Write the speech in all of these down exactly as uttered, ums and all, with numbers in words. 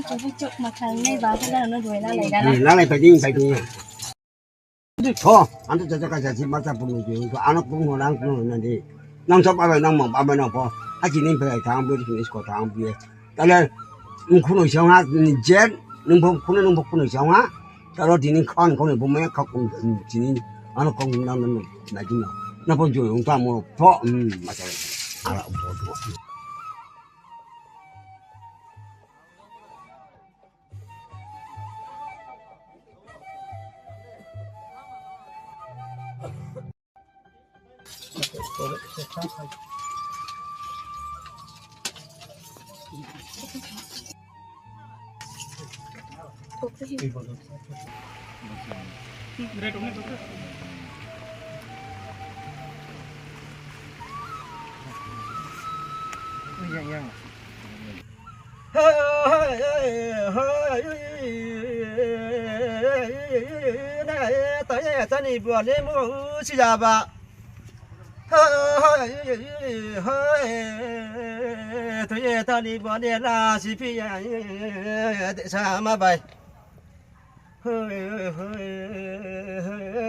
Chuk ma thang nai ba, sa no doi na lai ga na. Hmm, na lai pai ding, pai ding. Di tho, ang to jaja ka jaji ma cha pung di, to ano pung ho, nang pung ho na di. Nang sa ba bai, nang ma ba bai nang pho. Ha chi ni bai thang bi, ni sko thang bi. Ta le, nung khunoi siang ha, ni jen, nung pho khunoi, nung pho khunoi siang ha. Ta lo di ni khon, khon ni bo me khak, chi ni, ano khon nang nang na di na. Na pho jo yung ta mo pho, hmm, ma cha. Ala bo do.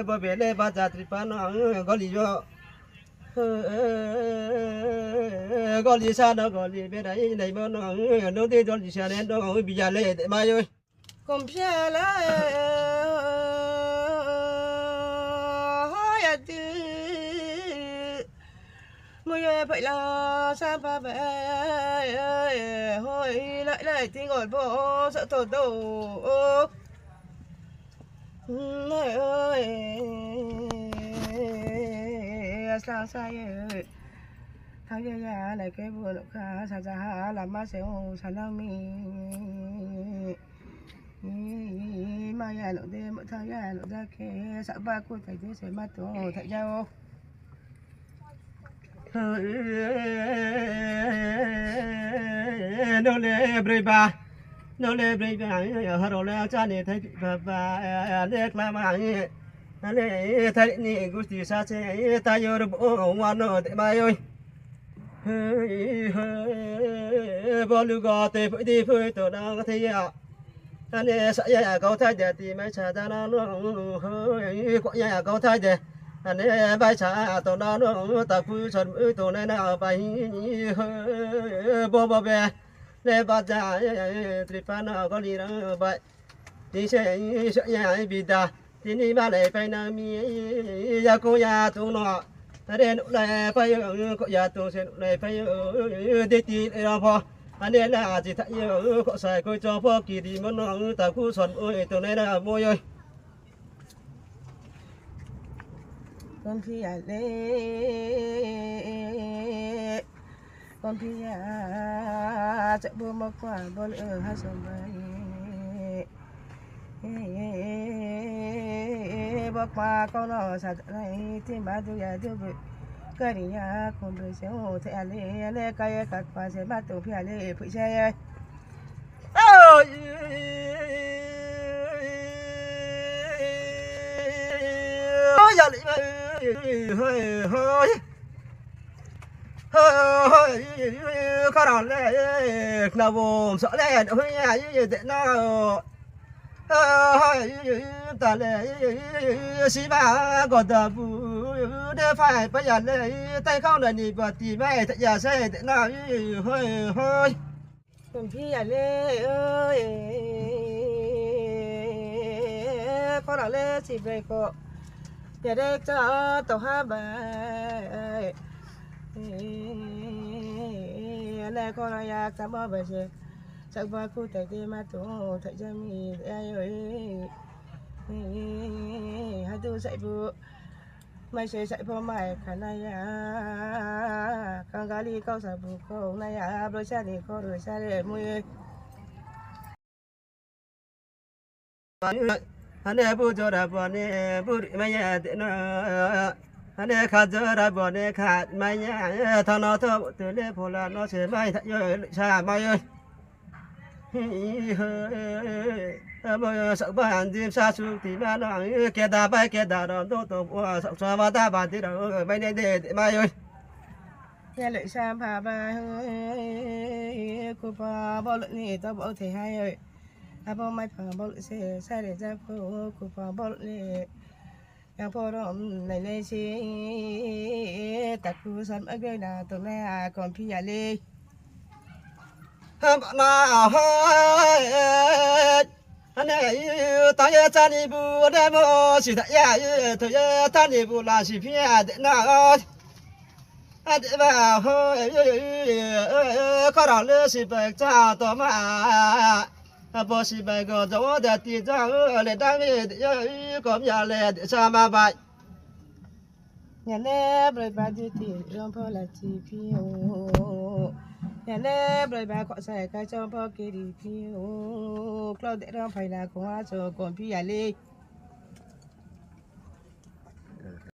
Bo bele ba jatri pa no goli yo. Goli sa no goli berai naimo no, nung di goli sa ne no biya le de mai yo. Komphiala, hoi ati, muye phaila sa ba be, hoi lai lai tingol bo sa to do. Aslang sa ye. Thang ye ya, lai khe bo lo kha, sa ja ha, lama se o, sa nang mi. Ma ya lo de, mo thang ya lo ja khe, sa ba ku thai de se ma to, thai ja o. Nole broi ba, nole broi ba, haro le cha ni thai ba ba, le kla ma, le thai ni gusti sa se, ta yo ro bo wa no de ma yo. Bolu go te phui di phui to na thai ya. Ane sa ya ya kau thai de ti mai sa da na no, hoi, ko ya ya kau thai de. Ane bai sa to na no, ta phu son mu to na na bai, hoi, bo bo be. Le ba ja, tri pa na ko li ra bai. Ti se, sa ya bi da. Tini ma le pai na mi, ya ko ya tu no. Are no le pai yo, ko ya tu se no le pai yo. De ti le ra pho. Ane la ji tha yo, ko sai ko cho pho ki di mo no, ta ku son oi to ne na mo yo. Kon phi ya le, kon phi ya, cha bu mo kwa bo le ha so mai. Bo kma kau no sa nai, ti ma du ya du bu. Kari ya khum bu se o the ale, ale ka ye ka kma se ma tu phi ale phui se ye. Oi, ya le, hoi, hoi. Hoi, hoi, kara le, kna bom sa le, hoi, ya, ye, de na. Hoi, ta le, si ba, go da bu, de phai pa ya le, tai khau na ni ba ti mai, ta ya se, de na, hoi, hoi. Kon phi ya le, oi, kora le si bre ko. Ya de cha to ha ba. Ne kora ya cha ba ba se. Sak ba ku tai de ma to, tai ja mi ya yo. Ha du sai bu. Mai se sai pho mai kha nai ya, kangali kau sa bu kau nai ya, bro sa ni koro sa re mui. Hane bu jora bo ne bu ri mai ya de na, hane kha jora bo ne kha mai ya, tha no tho tu le phola no se mai tha yo sa mai yo. Abo yo sak ba anjim sa su ti ma no, keda bai keda ro do to, sak sa ba da ba di ro, bai ne de de ma yo. Ya le sa ba ba, ku pa bo le ni to bo the ha yo. Abo maiphang bol se sare ja pho, khuphang bol le. Yang pho rom nainai se, takhu san ma goi na tongnai a kom phi ya le. Hamba na, hai, ane, tang ye chani bu, ane mo, si da ya, to ye, tani bu la si phi ya de na. Ade ba ho, khorang le si bai cha to ma. Abo si bai go jo de ti ja le dang de, kom ya le de sa ma bai. Ya ne broi ba di ti rom pho la chi phi o. Ya ne broi ba kho sai ka chom pho kiri phi o. Klau de rom phai na khong a so kom phi ya le.